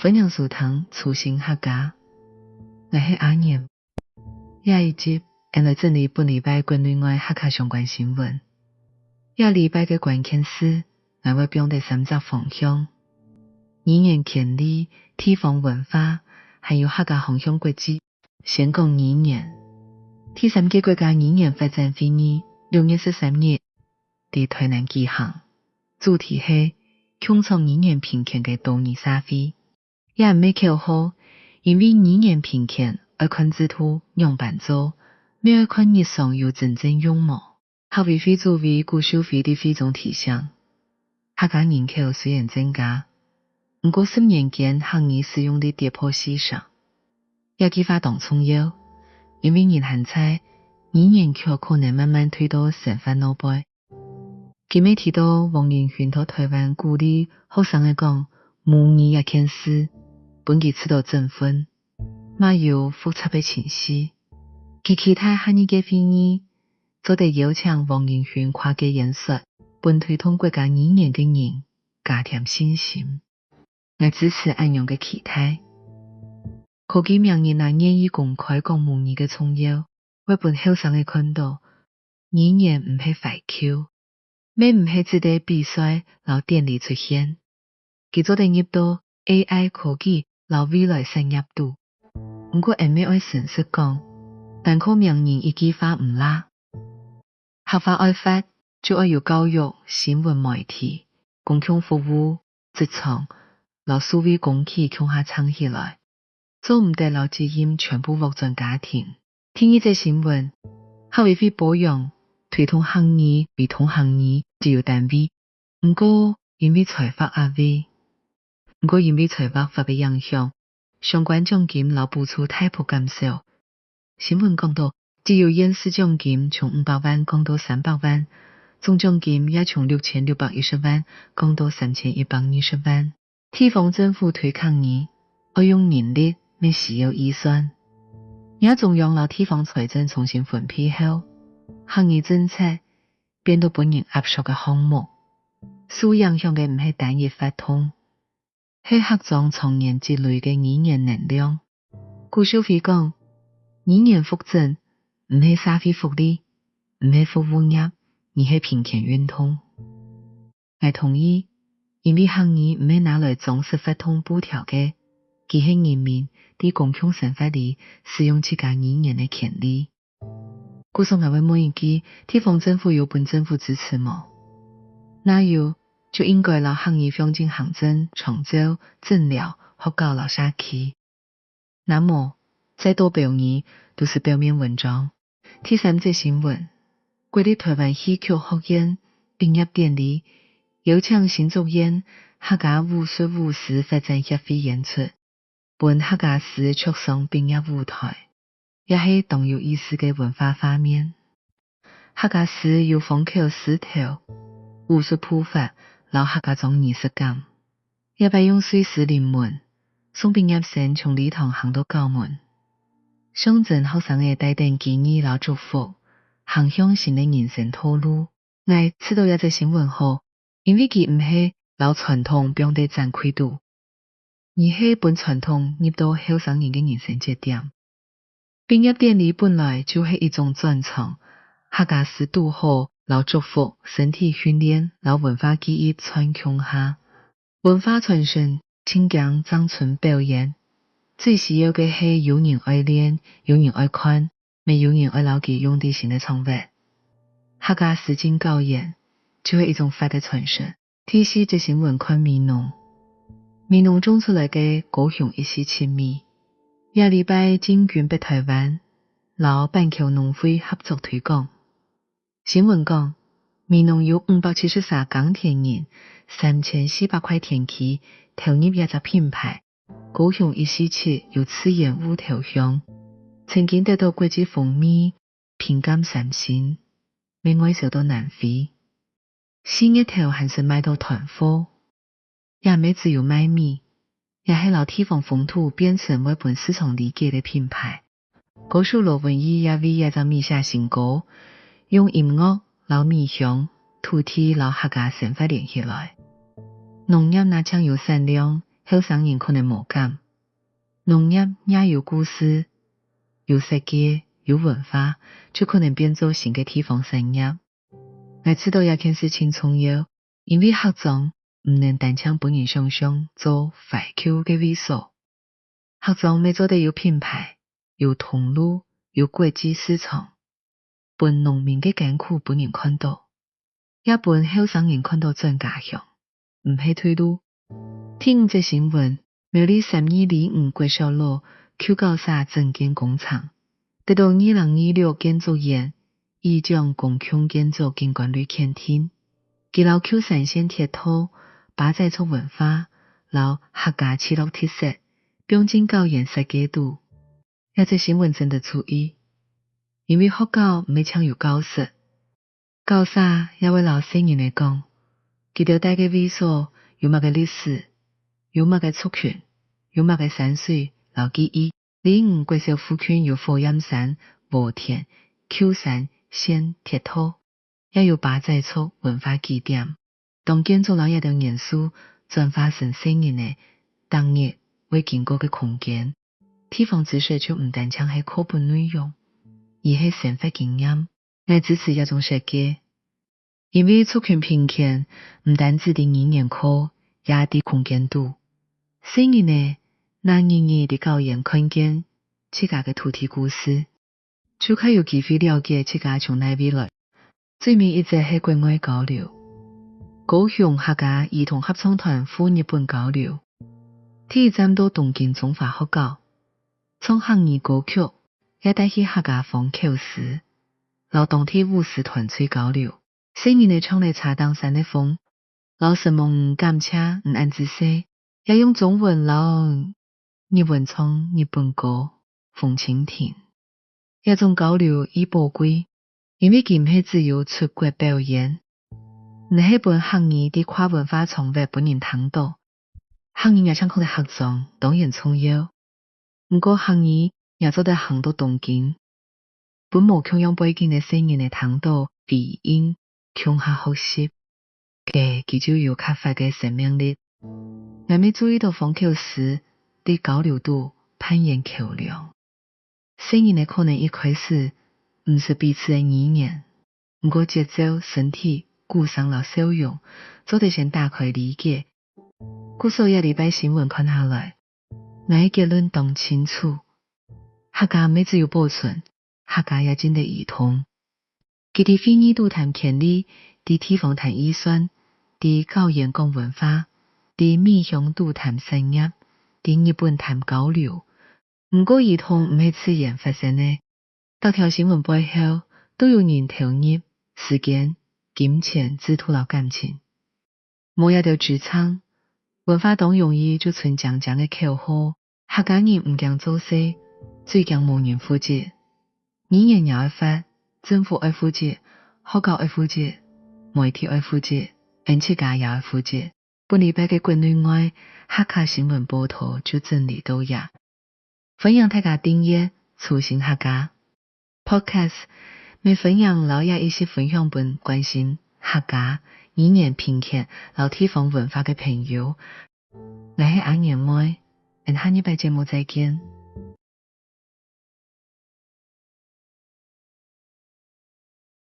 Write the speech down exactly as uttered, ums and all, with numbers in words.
歡迎收聽《初心客家》，𠊎係阿年。這一集，𫣆來整理本禮拜國內外客家相關新聞。這禮拜个關鍵字，𠊎會放在三隻方向：語言權利、地方文化，還有客家航向國際。先講語言。第三屆國家語言發展會議六月十三日在臺南舉行，主題係共創語言平權个多元社會。 也毋係口號，因為語言平權愛看制度仰般做，乜愛看日常有真正用無。客委會主委古秀妃在會中提醒，客家人口雖然增加，毋過十年間客語使用率跌破四成。這句話當重要，因為人還在，語言卻可能慢慢退到生活外背。 佢乜提到黃仁勳在臺灣鼓勵學生仔講母語這件事，分佢試著振奮，嘛有複雜个情緒。佢期待下二屆會議做得邀請黃仁勳跨界演說，分推動國家語言个人加添信心。𠊎支持恁樣个期待。科技名人也願意公開講母語个重要，會分後生仔看著， 語言毋係懷舊，乜毋係只在比賽摎典禮出現。佢做得入到AI科技摎未來產業肚。毋過𫣆乜愛誠實講，單靠名人一句話毋罅。客話愛活，就愛有教育、新聞媒體、公共服務、職場摎數位工具共下撐起來。 做毋得摎責任全部㧾轉家庭。第二則新聞，客委會褒揚推動客語為通行語自由單位，毋過因為財劃壓位，毋過因為財劃法个影響，相關獎金摎補助大幅減少。新聞講到，只有縣市獎金從五百萬降到三百萬，總獎金也從六千六百一十萬降到三千一百二十萬。 地方政府推客語，愛用人力，乜需要預算。若中央摎地方財政重新分配後，客語政策變到分人壓縮个項目。受影響个毋係單一活動，係客庄長年積累个語言能量。古秀妃講，語言復振毋係社會福利，毋係服務業，而係平權運動。 𠊎同意，因為客語毋係拿來裝飾活動布條个，佢係人民在公共生活裡使用自家語言个權利。故所𠊎會問一句，地方政府有分政府支持無？若有，就應該摎客語放進行政、長照、診療、學校摎社區。 若無，再多標語都係表面文章。第三則新聞，國立臺灣戲曲學院畢業典禮，邀請新竹縣客家武術舞獅發展協會演出，分客家獅躍上畢業舞臺，也係當有意思个文化畫面。 客家獅有方口獅頭、武術步伐摎客家庄儀式感。這擺用瑞獅臨門，送畢業生從禮堂行到校門，象徵學生仔帶等機遇摎祝福，行向新个人生道路。𠊎試著這則新聞好，因為佢毋係摎傳統放在展櫃肚， 而係分傳統入到後生人个人生節點。畢業典禮本來就係一種轉場，客家獅堵好摎祝福、身體訓練摎文化記憶串共下。文化傳承盡驚正賰表演，最需要个係有人愛練，有人愛看， 乜有人愛摎佢用在新个場域。客家獅進校園，就係一種活个傳承。第四則新聞看美濃。美濃種出來个高雄一四七米，這禮拜進軍北臺灣，摎板橋農會合作推廣。新聞講，美濃有五百七十儕耕田人，三千四百塊田契，投入這隻品牌。 高雄一四七有自然芋頭香，曾經得到國際風味評鑑三星，乜外銷到南非。四月頭還識賣到斷貨，也毋係只有賣米，也係摎地方風土變成會分市場理解个品牌。 歌手羅文義也為這隻米寫新歌，用音樂摎米香、土地摎客家生活連起來。農業若淨有產量，後生人可能無感。農業也有故事，有設計，有文化，就可能變做新个地方產業。𠊎知道這件事情重要，因為客庄毋能單淨分人想像做懷舊个位所。客庄乜做得有品牌，有通路，有國際市場，分農民个艱苦分人看到，也分後生人看到轉家鄉，毋係退路。第五則新聞，苗栗三義里五國小路舊校舍整建工程，得到二零二六建築院 以將公共建築景觀類肯定。佢摎舊山線鐵道、巴宰族文化摎客家聚落特色，放進校園設計肚。這則新聞值得注意，因為學校毋係淨有教室，校舍也會摎細人仔講，佢兜戴个位所有麼个歷史，有麼个族群，有麼个山水摎記憶。 里五國小附近有火焰山、禾田、舊山線鐵道，也有巴宰族文化據點。當建築摎這兜元素轉化成細人仔逐日會經過个空間，地方知識就毋單淨係課本內容，而係生活經驗。 𠊎支持這種設計，因為族群平權毋單止在語言課，也在空間肚。細人仔若日日在校園看見自家个土地故事，就較有機會了解自家從哪位來。最尾一則係國外交流。高雄客家兒童合唱團赴日本交流，第一站到東京中華學校，唱客語歌曲，也帶去客家坊口詩， 摎當地舞獅團隊交流。細人仔唱了《茶當山的風》，摎承蒙你感謝你恁仔細，也用中文摎日文唱日本歌《紅蜻蜓》。這種交流已寶貴，因為佢毋係只有出國表演，而係分客語在跨文化場域分人聽到。客語也淨講得客庄，當然重要。 毋過客語也做得行到東京，分無共樣背景个細人仔聽到、回應，共下學習，該佢就有較闊个生命力。𠊎乜注意到坊口詩在交流肚扮演橋樑。細人仔可能一開始毋識彼此个語言，毋過藉著身體、鼓聲摎笑容，做得先打開理解。故所這禮拜新聞看下來， 𠊎个結論當清楚，客家毋係只有保存，客家也盡得移動。佢在會議肚談權利，在地方談預算，在校園講文化，在米香肚談產業，在日本談交流。毋過移動毋係自然發生个，逐條新聞背後都有人投入時間、金錢、制度摎感情。 無這兜支撐，文化當容易就賰淨淨个口號。客家人毋驚做事，最驚無人負責。語言也愛發，政府愛負責，學校愛負責，媒體愛負責，恩自家也愛負責。本禮拜个國內外客家新聞報導就整理到這。 歡迎大家訂閱《初心客家》Podcast，乜歡迎摎這一息分享分關心客家、語言平權摎地方文化个朋友。𠊎係阿年妹，𫣆下禮拜節目再見。